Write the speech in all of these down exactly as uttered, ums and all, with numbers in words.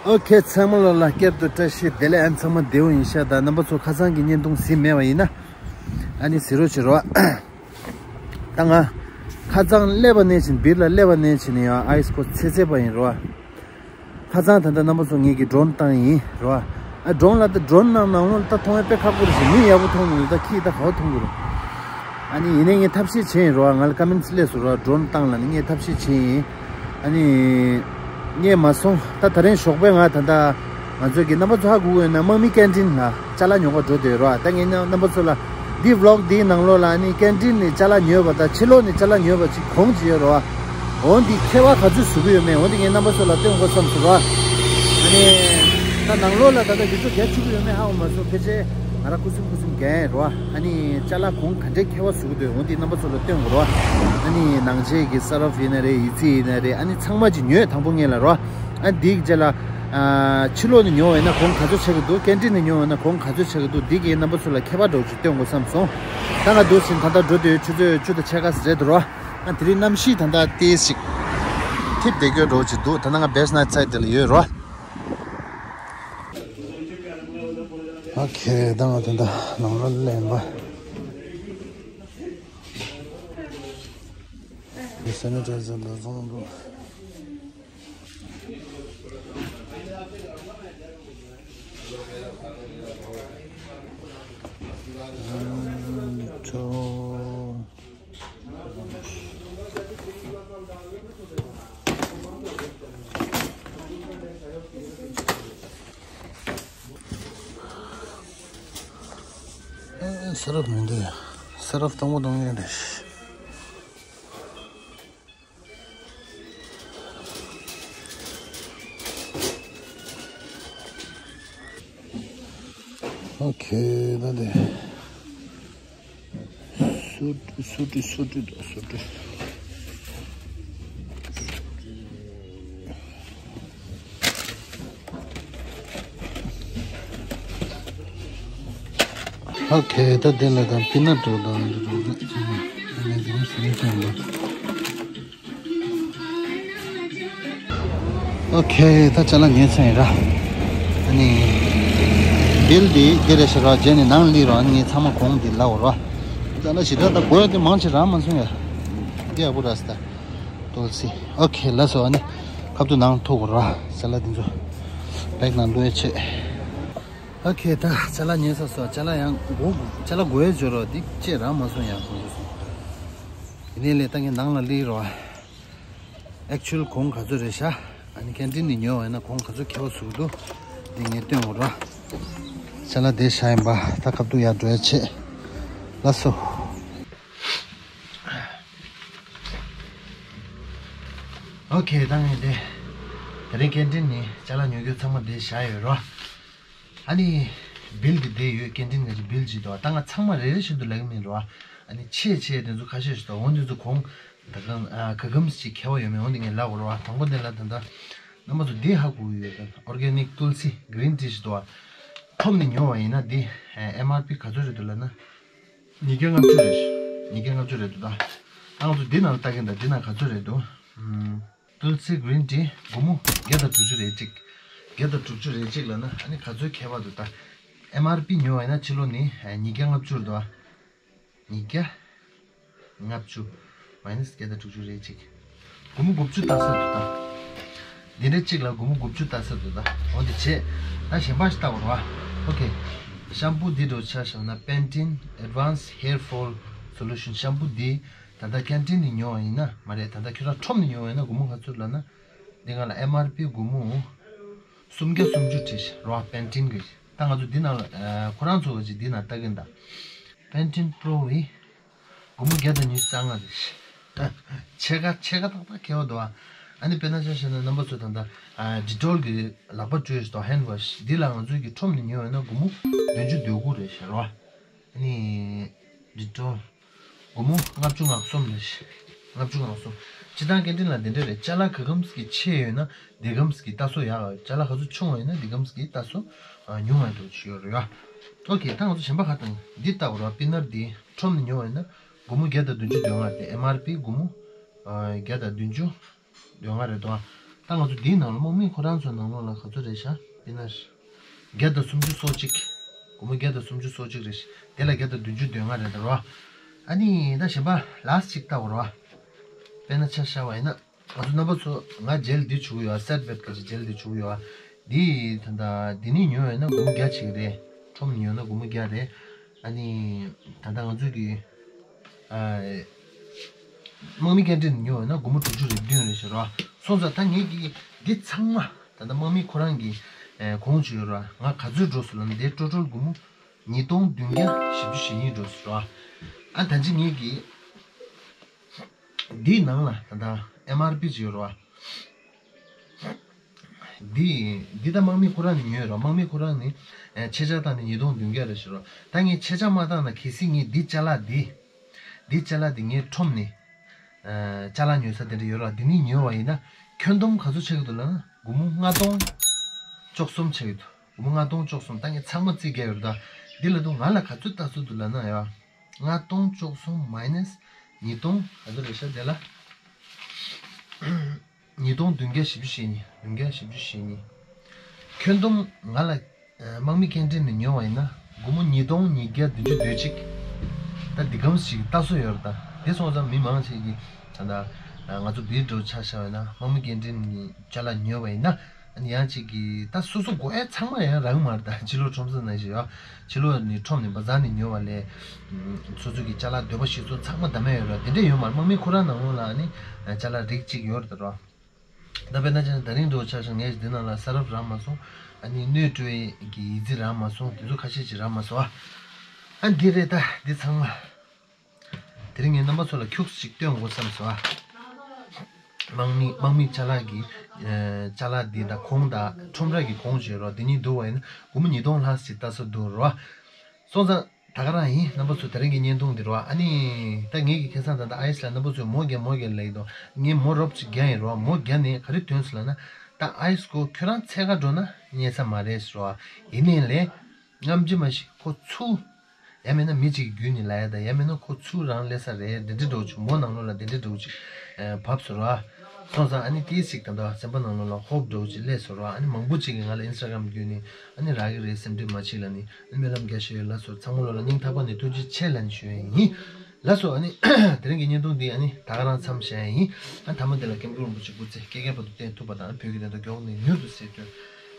ཨོ་ཁེ། ཚང་མ་ལོ་ལ་བསྐྱར་དུ་བཀྲ་ཤིས་བདེ་ལེགས། ཨ་ནི་ཚང་མ་བདེ་པོ་ཡིན་ཤག་ད་རྣམ་པ་ཚོ་ཁ་སང་གི་བརྙན་ཐུང་གཟིགས་མེད་པ་ཡིན་ན། ཨ་ནི་གཟིགས་རོགས་བྱེད་རོགས། ད་ང་ཁ་སང་སླེབས་པ་ནས་བྱས་ནས་བིར་ལ་སླེབས་པ་ནས་བྱས་ནས་ཡང་ཨའི་སི་ཀོ་ཚེ་ཚེ་པ་ཡིན་རོགས། ཁ་སང་ད་ལྟ་རྣམ་པ་ཚོ་ངེད་ཀྱིས་ཌོ་རོན་བཏང་ཡིན་རོགས། ཨ་ཌོ་རོན་ལ་ད་ཌོ་རོན་ནང་ནང་ལོགས་ལ་ད་མཐོང་ཡ་དཔེ་ཁག་པོ་རེད་ཤག་མི་ཡག་པོ་མཐོང་མི་འདུག་ད་ཁྱི་ད་ག་བ་མཐོང་གི་རེད། ཨ་ནི་ཡིན་ནའི་ངས་ཐབས་ཤེས་བྱས་ཡིན་རོགས། ང་ལ་ཀ་མེན་ཊི་སླེབས་སོང་རོགས། ཌོ་རོན་བཏང་ལབ་ནས་ངས་ཐབས་ཤེས་བྱས་ཡིན། ཨ་ནི། རྙེད་མ་སོང་། ད་ད་རིང་ཞོགས་པའི་ང་ད་ལྟ་ང་ཚོས་ཀྱི་རྣམ་པ་ཚོ་ཧ་གོ་གི་ཡོད་ན་དམག་མི་ཀན་ཊིན་ལ་ཅ་ལག་ཉོ་ག་འགྲོ་བསྡད་ཡོད་རོགས། ད་ངས་རྣམ་པ་ཚོ་ལ་འདི་བི་ལོག་འདིའི་ནང་ལོགས་ལ་ཨ་ནི་ཀན་ཊིན་ནས་ཅ་ལག་ཉོས་པ་དང་ཕྱི་ལོགས་ནས་ཅ་ལག་ཉོས་པ་ཅིག་གོང་ཅིག་ཡོད་རོགས། འོ་འདི་ཁྱད་པར་ག་ཚོད་བཟོ་གི་ཡོད་མེད་འོ་འདི་ངས་རྣམ་པ་ཚོ་ལ་སྟོན་དགོས་བསམ་སོང་རོགས། ཨ་ནི། ད་ནང་ལོགས་ལ་ད་ལྟ་ཡུལ་ཚོ་རྒྱ་ཆེ་གི་ཡོད་མེད་ཧ་གོ་མ་སོང་། ཕལ་ཆེར་ང་རང་ཁུ་སིམ་ཁུ་སིམ་རྒྱག་ཡིན་རོ། ཨ་ནི་ཅ་ལག་གོང་ག་འདྲའི་ཁྱད་པར་བཟོ་གི་འདུག་འོ་འདི་རྣམ་པ་ཚོ་ལ་སྟོན་དགོས་རོ། ཨ་ནི་ནང་ཆས་ཀྱི་ས་རབ་ཡིན་ན་རེད། ཡི་ཙི་ཡིན་ན་རེད། ཨ་ནི་ཚང་མ་ཅིག་ཉོས། དང་པོ་ངེད་ལ་རོ། ཨ་ནི་འདིའི་རྗེས་ལ། ཨ། ཕྱི་ལོགས་ནས་ཉོ་བ་ཡིན་ན་གོང་ག་ཚོད་ཆགས་ཀྱི་འདུག་ཀན་ཊིན་ནས་ཉོ་བ་ཡིན་ན་གོང་ག་ཚོད་ཆགས་ཀྱི་འདུག་འདི་གིས་རྣམ་པ་ཚོ་ལ་ཁྱད་པར་འདྲ་བོ་ཅིག་སྟོན་དགོས་བསམ་སོང་། ད་ང་འདུག་ཟིན་ད་ལྟ་འགྲོ་དུས་ཆུ་ཚོད་བཅུ་དང་ཕྱེད་ཀ་རེད་འདུག་རོ། ཨ་དེ་རིང་གནམ་གཤིས་ད་ལྟ་ཏོག་ཙམ་ཅིག་འཐིབས་བསྡད་རྒྱུ་འདྲ་བོ་ཅིག་འདུག་ད་ལྟ་ང་བེ་སི་ནའིཊ་སའིཊ་དེ་ལ་ཡོད་རོ། ཨོ་ཁེ། ད་ང་ད་ལྟ་ནང་ལ་སླེབས་པ། ཡ། སེ་ནི་ཊའི་ཛར་ལ་བཟུང་འདུག་ཨ་ཅོ། ཨེ། ས་རབ་མི་འདུག་ས་རབ་གཏོང་གོ་གཏོང་ཡ་རེད། ཨོ་ཁེ། ད་དེ། སུ་ཏྲི་སུ་ཏྲི་སུ་ཏྲི་དང་སུ་ཏྲི། ཨོ་ཁེ། ད་དེ་ལ་དང་པི་ནཊ་དང་འདི་འདྲ་ཨ་ནི་འདི་མོ་ཟིན་ཀྱང་ལ། ཨོ་ཁེ། ད་ཅ་ལག་ཉོས་ཚར་ཡིན་ར། ཨ་ནི། བིལ་འདི་འདི་རེད་ཤག་ར། རྗེས་ནས་ནང་སླེབས་རོགས། ཨ་ནི་ངས་ཚང་མ་གོང་འདི་ལབ་རོགས། ད་ལྟ་ཞེ་དྲག་ད་དགོས་ཡ་དེ་མང་ཆེ་རག་མ་སོང་ཡ། འདི་ཡག་པོ་རག་སོང་ད། ཏོལ་སི། ཨོ་ཁེ། ལགས་སོ། ཨ་ནི་ཁ་ཐུག་ནང་ཐུག་རོགས། ཅ་ལག་འདི་ཚོ་བེག་ནང་བླུགས་ཡ་བྱེད། ཨོ་ཁེ། ད་ཅ་ལག་ཉོས་ཚར་སོང་། ཅ་ལག་ཡང་དགོས་དགོས་ཅ་ལག་དགོས་ཡ་བྱོས་རོགས། འདི་ཅེས་རག་མ་སོང་ཡ་གོང་དུ་སོང་། ཡིན་ནའི་ལས་ད་ངས་ནང་ལ་སླེབས་རོགས། ཨེག་ཅུ་ཨལ་གོང་ག་ཚོད་རེད་ཤག་ཨ་ནི་ཀན་ཊིན་ནས་ཉོས་པ་ཡིན་ན་གོང་ག་ཚོད་ཁྱད་པར་བཟོ་གི་འདུག་འདི་ངས་སྟོན་དགོས་ར། ཅ་ལག་དེ་བཞག་ཡིན་པ། ད་ཁ་ཐུག་ཡར་འགྲོ་ཡ་བྱེད། ལགས་སོ། ཨོ་ཁེ། ད་ངས་དེ། དེ་རིང་ཀན་ཊིན་ནས་ཅ་ལག་ཉོ་རྒྱུ་ཚང་མ་དེ་བཞག་ཡོད་ར། ཨ་ནི། བིལ་དེ་བསྡད་ཡོད། ཀན་ཊིན་ག་ཅིག་བིལ་ཅིག་འདུག་ད་ང་ཚང་མ་རེ་རེ་བཞིན་དུ་ལབ་ཀྱི་མིན་རོ། ཨ་ནི་ཆེ་ཆེ་དེ་ཚོ་ཁ་ཤས་ཤིག་འདུག་འོ་འདི་ཚོ་གོང་ད་གང་ཨ་ག་གམ་ཞིག་ཁྱད་པར་ཡོད་མེད་འོ་འདི་ངས་ལབ་དགོས་རོ། དང་པོ་དེ་ལ་ད་ལྟ་རྣམ་པ་ཚོ་འདི་ཧ་གོ་གི་ཡོད་ཀྱི། ཨོར་གེ་ནིག་ཏུལ་སི་གི་རིན་ཊི་ཞིག་འདུག་ཁྲོམ་ནས་ཉོ་བ་ཡིན་ན་འདི་ཨེམ་ཨར་པི་ག་ཚོད་རེད་འདུག་ལབ་ན། ཉིས་བརྒྱ་ལྔ་བཅུ་རེད། ཉིས་བརྒྱ་ལྔ་བཅུ་རེད་འདུག་ད་ང་ཚོ་འདི་ནང་ལ་ལྟ་གིན། ད་འདི་ནང་ག་ཚོད་རེད་འདུག་ཨམ། ཏུལ་སི་གི་རིན་ཊི་སྒོར་མོ་བརྒྱ་དང་དྲུག་ཅུ་རེ་གཅིག་བརྒྱ་དང་དྲུག་ཅུ་རེ་གཅིག་ལབ་ན་ཨ་ནི་ག་ཚོད་ཁྱད་པར་འདུག་ད་ཨེམ་ཨར་པི་ཉོ་བ་ཡིན་ན་ཕྱི་ལོགས་ནས་ཉིས་བརྒྱ་ལྔ་བཅུ་རེད་འདུག་ཉིས་བརྒྱ་ལྔ་བཅུ་མའི་ནས་བརྒྱ་དང་དྲུག་ཅུ་རེ་གཅིག་སྒོར་མོ་དགུ་བཅུ་ལྟ་ས་འདུག་ད་འདི་འདྲ་གཅིག་ལ་སྒོར་མོ་དགུ་བཅུ་ལྟ་ས་འདུག་ད་འོ་འདི་བྱས། ད་གཞན་པ་ཞིག་ལྟ་བ་རེད་བ། ཨོ་ཁེ། ཤམ་པུ་འདི་འདྲ་བོ་ཆ་བཞག་ན་Pantene Advanced Hair Fall Solution ཤམ་པུ་འདི། ད་ལྟ་ཀན་ཊིན་ནས་ཉོ་བ་ཡིན་ན་མ་རེད། ད་ལྟ་ཁྱོད་རང་ཁྲོམ་ནས་ཉོ་བ་ཡིན་ན་སྒོར་མོ་ག་ཚོད་ལབ་ན། འདི་སྒང་ལ་ཨེམ་ཨར་པི་སྒོར་མོ་སུམ་བརྒྱ་སུམ་ཅུ་བྲིས་ཤག་རོ། པན་ཊིན་གྱི། ད་ང་ཚོ་འདི་ནང་ལ་ཨ་ཁོ་རང་ཚོ་གི་འདི་ནང་ལྟ་གིན་ད། པན་ཊིན་པྲོ་ཡི་སྒོར་མོ་བརྒྱ་དང་ཉི་ཤུ་རྩ་ལྔ་རེད། ཕྱེད་ཀ་ཕྱེད་ཀ་ཏག་ཏག་ཁྱད་པར་འདུག་ཨ་ནི་དཔེར་ན་ཆ་བཞག་ན་རྣམ་པ་ཚོ་ད་ལྟ་ཨ་ཌི་ཊོལ་གྱི་ལག་པ་བཀྲུས་དང་ཧེན་ཌི་ཝོཤ་འདི་ལ་ང་ཚོ་གི་ཁྲོམ་ནས་ཉོ་བ་ཡིན་ན་སྒོར་མོ་བདུན་ཅུ་དོན་དགུ་རེད་ཤག་རོ། ཨ་ནི་ཌི་ཊོལ་སྒོར་མོ་ལྔ་བཅུ་ང་གསུམ་རེད། ལྔ་བཅུ་ང་གསུམ། སྤྱིར་བཏང་ཀན་ཊིན་ལ་འདི་འདྲ་རེད། ཅ་ལག་ག་གམ་གྱི་ཆེ་ཡོད་ན་འདི་གམ་གྱི་ལྟ་སོ་ཡག་ཅ་ལག་ག་ཚོད་ཆུང་བ་ཡིན་ན་འདི་གམ་གྱི་ལྟ་སོ་ཉུང་བ་འདུག་ཅིག་ཡོད་རེད་ཡ། ཨོ་ཁེ། ད་ང་ཚོ་གཞན་པ་ཁ་དང་འདི་ལྟ་བུ་ར། པི་ནཊ་འདི་ཁྲོམ་ནས་ཉོ་བ་ཡིན་ན་སྒོར་མོ་བརྒྱ་དང་བདུན་ཅུ་དོན་ལྔ་རེད། ཨེམ་ཨར་པི་སྒོར་མོ་བརྒྱ་དང་བདུན་ཅུ་དོན་ལྔ་རེད་དོ། ད་ ད་ང་ཚོ་འདིའི་ནང་ལ་དམག་མི་ཁོ་རང་ཚོའི་ནང་ལོགས་ལ་ག་ཚོད་རེད་ཤག་དཔེར་ན། བརྒྱ་དང་སུམ་ཅུ་སོ་གཅིག་སྒོར་མོ་བརྒྱ་དང་སུམ་ཅུ་སོ་གཅིག་རེད་ཤག་དེ་ལ་བརྒྱ་དང་བདུན་ཅུ་དོན་ལྔ་རེད་ད་རོ། ཨ་ནི་ད་གཞན་པ་ལཱསི་ཅིག་ལྟ་བ་རོ། དཔེར་ན་ཆ་བཞག་པ་ཡིན་ན། ང་ཚོ་རྣམ་པ་ཚོ་ང་ཇེལ་འདི་བྱུག་ཡོད་ཨ། སེད་བེབ་གི་ཇེལ་འདི་བྱུག་ཡོད་ཨ། འདི་ད་ལྟ་འདི་ནི་ཉོས་ཡོད་ན་སྒོར་མོ་བརྒྱ་ཅིག་རེད། ཁྲོམ་ཉོས་ན་སྒོར་མོ་བརྒྱ་རེད། ཨ་ནི་ད་ལྟ་ང་ཚོ་གི་ཨ། དམག་མི་སྐད་འཕྲིན་ཉོས་ཡོད་ན་སྒོར་མོ་དྲུག་ཅུ་རེ་བདུན་རེད་ཟེར་རོ། སོང་ཙང་ད་ངེད་ཀྱིས་འདི་ཚང་མ་ད་ལྟ་དམག་མི་ཁོ་རང་གི་ཨ་གོང་ཇི་ཡོད་རོ། ང་ག་ཚོད་འགྲོ་སོང་ལབ་ན་འདི་ཊོ་ཊལ་སྒོར་མོ་ཉིས་སྟོང་བདུན་བརྒྱ་བཞི་བཅུ་ཞེ་གཉིས་འགྲོ་སོང་རོ། ཨ་ད་ཅི་ངེད་ཀྱིས། འདིའི་ནང་ལ་ད་ལྟ་ཨེམ་ཨར་པི་ཅིག་ཡོད་རེད་བ། འདི་འདི་ད་དམག་མི་ཁོ་རང་ནས་ཉོས་རེད་བ། དམག་མི་ཁོ་རང་ནས་ཨེ་ཆད་ཆག་བཏང་ནས་ཉིས་སྟོང་བདུན་བརྒྱ་རེད་ཟེར་རོ། ད་ངས་ཆད་ཆག་མ་བཏང་ན་གལ་སྲིད་ངས་འདི་ཅ་ལག་འདི་འདི་ཅ་ལག་འདི་ངས་ཁྲོམ་ནས་ཨེ་ཅ་ལག་ཉོ་ས་དེ་འདྲ་ཡོད་རེད་བ། འདི་ནས་ཉོས་པ་ཡིན་ན་ཁྱོན་བསྡོམས་ག་ཚོད་ཆགས་ཀྱི་འདུག་ལབ་ན་སྒོར་མོ་ལྔ་སྟོང་བཅུ་གསུམ་ཆགས་ཀྱི་འདུག་སྒོར་མོ་ལྔ་སྟོང་བཅུ་གསུམ། ད་ངས་ཚང་མ་རྩིས་རྒྱག་ཡོད་རེད་ད། འདི་ལ་དུ་ང་ལ་ག་ཚོད་ལྟ་ཚོད་འདུག་ལབ་ན་ཡ། ལྔ་སྟོང་བཅུ་གསུམ་མའི་ནས་ཉིས་སྟོང་ག་ཚོད་རེད་ཤག་དེ་ལ། ཉིས་སྟོང་བདུན་བརྒྱ་བཞི་བཅུ་ཞེ་གཉིས། བདུན་བརྒྱ་བཞི་བཅུ་ཞེ་གཉིས། ཁྱོན་བསྡོམས་ང་ལ་ཨ་དམག་མི་སྐད་འཕྲིན་ནས་ཉོ་བ་ཡིན་ན་སྒོར་མོ་ཉིས་སྟོང་ཉིས་བརྒྱ་བདུན་ཅུ་དོན་གཅིག་ད་འདི་གམ་ཞིག་ལྟ་སྲོལ་ཡོད་རེད་ད། དེ་སོང་ཙང་མི་མང་ཆེ་གིས་ད་ལྟ་ང་ཚོ་བིར་འགྲོ་ཆ་བཞག་པ་ཡིན་ན་དམག་མི་སྐད་འཕྲིན་ནས་ཅ་ལག་ཉོས་པ་ཡིན་ན། ཨ་ནི་ཡང་གཅིག་གིས་ད་སོ་སོ་དགོས་ཡ་ཚང་མ་ཡང་རག་མ་རེད་ད། ཕྱི་ལོགས་ཁྲོམ་ས་ནང་བཞིན་ཡོད། ཕྱི་ལོགས་ནས་ཁྲོམ་ནས་བ་ཛར་ནས་ཉོ་བ་ལས། སོ་སོ་གི་ཅ་ལག་འདོད་པ་གཞིར་བཟུང་ཚང་མ་འདམ་ཡ་ཡོད་རེད། དེ་འདྲས་ཡོད་མ་རེད། དམག་མི་ཁོ་རང་ནང་ལོགས་ལ་ཨ་ནི་ཅ་ལག་རིགས་གཅིག་ཡོད་རེད་ད་རོ། ད་དཔེར་ན་ཅན་ད་རིང་འགྲོ་ཆ་བཞག་ངས་འདི་ནང་ལ་ས་རབ་རག་མ་སོང་། ཨ་ནི་སྣོད་སྤྲོད་ཀྱི་ཡི་ཙི་རག་མ་སོང་། དེ་ཚོ་ཁ་ཤས་ཅིག་རག་མ་སོང་ཨ། ཨ་འདི་རེད་ད་འདི་ཚང་མ། དེ་རིང་ངས་རྣམ་པ་ཚོ་ལ་ཁྱུག་ཅིག་སྟོན་དགོས་བསམ་སོང་ཨ། དམག་མི་དམག་མི་ཅ་ལག་གི་ཨེ་ཅ་ལག་འདི་དང་གོང་དང་ཁྲོམ་ར་གི་གོང་བརྗོད་རོགས། འདི་གཉིས་བསྡུར་བ་ཡིན་ན་སྒོར་མོ་ཉིས་སྟོང་ལྷག་ཅིག་ལྟ་ས་འདུག་རོགས། སོང་ཙང་ད་ག་རང་ཡིན། རྣམ་པ་ཚོ་དེ་རིང་གི་བརྙན་ཐུང་འདི་རོགས། ཨ་ནི་ད་ངེད་ཀྱི་ཁ་སང་ད་ལྟ་ཨའི་སི་ལ་རྣམ་པ་ཚོས་མོ་རྒྱག་མོ་རྒྱག་ལབ་ཀྱི་འདུག་ངས་མོ་རོབ་ཅིག་རྒྱག་ཡིན་རོགས། མོ་རྒྱག་ནས་ག་རེ་ཐོན་སོང་ལབ་ན། ད་ཨའི་སི་ཁོ་ཁྱོད་རང་འཚོལ་ག་འགྲོ་ན་རྙེད་ས་མ་རེད་ཟེར་རོགས། ཡིན་ནའི་ལས། སྔ་རྗེས་མ་ཞིག་ཁོ་ཚུར། ཡང་མིན་ན་མི་གཅིག་གི་བརྒྱུད་ནས་ལབ་ཡ་དང་། ཡང་མིན་ན་ཁོ་ཚུར་རང་སླེབས་ས་རེད། འདི་འདྲ་འདྲ་བོ་ཅིག་མོ་ནང་ལོགས་ལ་འདི་འདྲ་འདྲ་བོ་ཅིག་ཨེ་བབས་སོང་ར། སོང་ཙང་ཨ་ནི་ཏིས་ཅིག་ད་ལྟ་སེམས་པ་ནང་ལོགས་ལ་ཧོབ་འདྲ་བོ་ཅིག་སླེབས་སོང་ར། ཨ་ནི་མང་པོ་ཅིག་གིས་ང་ལ་ཨིན་སི་ཊ་གྷ་རམ་བརྒྱུད་ནས་ཨ་ནི་རག་གི་རེད་སེམས་ཁྲལ་མ་བྱེད་ལབ་ནས་ཨ་ནི་སྨོན་ལམ་རྒྱག་བཞིན་ཡོད། ལགས་སོ། ཚང་མ་ལོགས་ལ་སྙིང་ཐག་པ་ནས་ཐུགས་རྗེ་ཆེ་ལབ་ནས་ཞུ་ཡ་ཡིན། ལགས་སོ། ཨ་ནི་དེ་རིང་གི་བརྙན་ཐུང་འདི་ཨ་ནི་ད་ག་རང་མཚམས་བཞག་ཡ་ཡིན། ཨ་ནི་མཐའ་མ་འདི་ལ་ཀེམ་ཀུ་རིན་པོ་ཆེ་སྐུ་ཚེ་བསྐལ་བརྒྱའི་བར་དུ་བརྟན་ཐུབ་པ་དང་། བོད་ཀྱི་བདེན་མཐའ་མགྱོགས་ནས་མྱུར་དུ་གསལ་ཐུབ།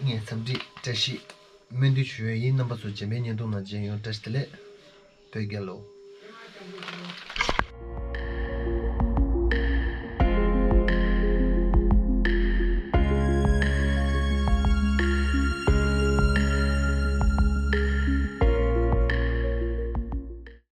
ངས་འཚམས་འདྲི་བཀྲ་ཤིས་སྨོན་འདུན་ཞུ་ཡ་ཡིན། རྣམ་པ་ཚོ་རྗེས་མའི་བརྙན་ཐུང་ནང་མཇལ་ཡོང་། བཀྲ་ཤིས་བདེ་ལེགས། བོད་རྒྱལ་ལོ།